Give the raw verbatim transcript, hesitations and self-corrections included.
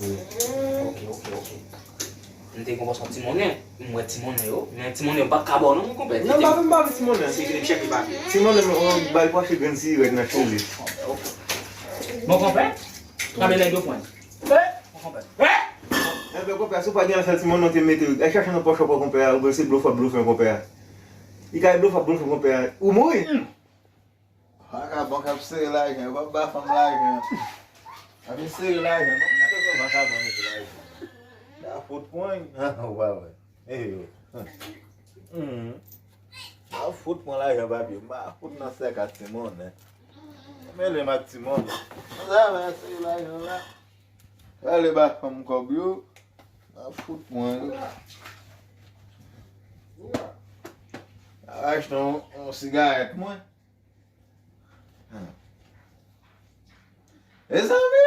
Wi. Ok, ok, ok. M te konprann se yon ti monnen. M wè ti monnen yo. Men ti monnen yo pa ka ba w non, mon konpè. Non, pa vin ba m ti monnen. Se vin chèche papye. Ti monnen, mwen bay kwache grenn sirèt nan cheve. Mon konpè, kanpe nèg yo pran. Mon konpè. Enben, konpè, si w pa gen yon sèl ti monnen, w te mete, al chache nan pòch ou, konpè, ou se blofè, blofè, konpè. Li ka blofè, blofè, konpè. Ou mouri. Vakabon k ap sere lajan, yo p ap ba fanm lajan. Ap sere lajan, non, gade kòman vakabon mete lajan. Sa fout pran, ou pa wè. Eyo. Sa fout pran lajan, papye. M pa fout nan sèk ak ti monnen. Mele m ak ti monnen. Sa va sere lajan la. Prale ba fanm kòb yo. Sa fout pran yo. Al achte yon, yon sigarèt mwen. Mezanmi,